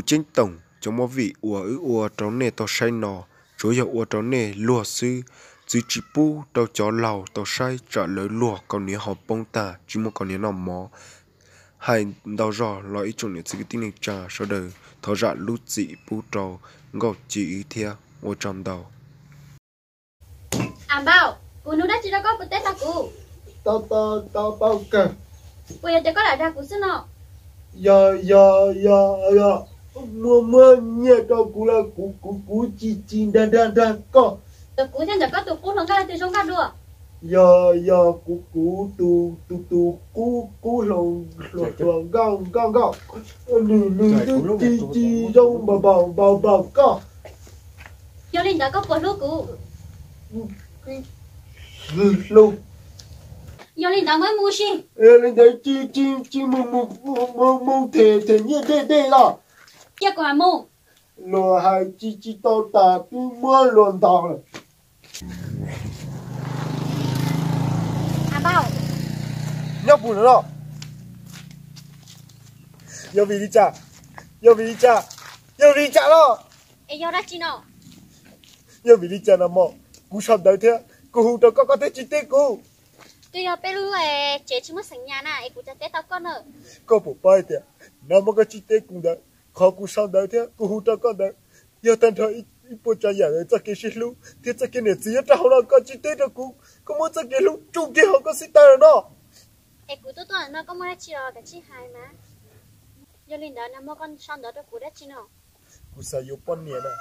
Ceeb toom cov movie uas wb ua rau nej tau saib no, tsuav yog ua rau nej luag xwb, txwv tsis pub rau cov laug tau saib tsam lawv luag kaus hniav ho poob tag tsis muaj kaus hniav noj mov. Hais ntau zog los ib tsoom niam txiv kwv tij neej tsa sawv daws thov zam lub txim pub rau Nkauj Ci wb thiab, ua tsaug ntau. Am Npauj, kuv nug dab tsi rau koj puas teb tau kuv? Tau, tau, tau, tau kawg. Puas yog tias koj lam dag kuv xwb no? Yog, yog, yog, yog, muaj, muab nyiaj rau kuv lawm, kuv, kuv, kuv tsis, tsis dag, dag, dag koj. Yog kuv thiab ntawm koj tus qub hluas nkauj leej twg zoo nkauj dua? Yog, yog kuv, kuv tus, tus, tus qub, qub hluas, hluas, hluas nkauj, nkauj, nkauj. Nws, nws twb tsis, tsis zoo npaum, npaum, npaum, npaum koj. Yog li ntawd koj puas hlub kuv? Hlub. Yog li ntawd muab mus si. Yog li ntawd tsis, tsis, tsis mus, mus, mus, mus them, them nyiaj dej, dej los. Cia kuv mam mus. Luag hais tsis, tsis tau tas twb muab luag ntaus lawm. Am Npauj, nyob puas no los? Yog vim li cas? Yog vim li cas? Yog vim li cas los? Es yog dab tsi no? Yog vim li cas no mog? Kuv sau ntawv thiab kuv hu rau koj, koj twb tsis teb kuv. Twb yog peb lub tsev tsis muaj xeem nyas na es kuv tsis teb tau koj na. Koj puas paub hais tias nag hmo koj tsis teb kuv ntawd, qhov kuv sau ntawv thiab kuv hu rau koj ntawd yog tag nrho ib puas tsav yam txoj kev sib hlub thiab txoj kev niam txiv nyob rau hauv no, koj tsis teb rau kuv, koj muab txoj kev hlub tsuj kiag hauv koj xib tawb lawm no. Es kuv tuaj tuaj ntawm no koj muaj dab tsi los kav tsij hais mas. Yog li ntawd nag hmo koj sau ntawv rau kuv dab tsi no? Kuv xav yuav poj niam na.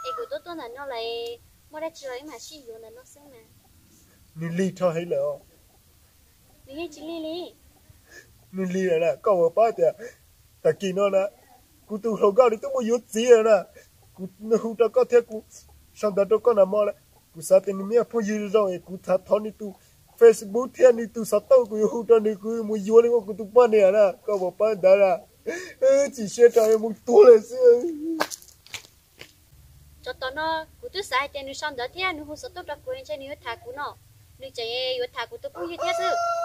Es kuv tuaj tuaj ntawm no lawm, muaj dab tsi los wb mam sib yuav ntawm no xwb mas. Nws lig rho heev lawm os. Nws yeej tsis lig li. Nws lig lawm na, koj puas paub tias tag kis no na, kuv tus hluas nkauj nws twb mus yuav txiv lawm na. Kuv hu rau koj thiab kuv sau ntawv rau koj nag hmo lawm. Kuv xav tias nws muaj phooj ywg zoo es kuv xav thov nws tus Facebook thiab nws tus xov tooj, kuv yuav hu rau nws, kuv mus yuav nws ua kuv tus poj niam na, koj puas paub ntawd na. Tsis siab rau mus tuag lawm xwb. Tsov tom no kuv twb xav hais tias nws sau ntawv thiab nws hu xov tooj rau kuv ntshe nws yuav tham kuv no, nws tseem yuav tham kuv tus phooj ywg thiab xwb.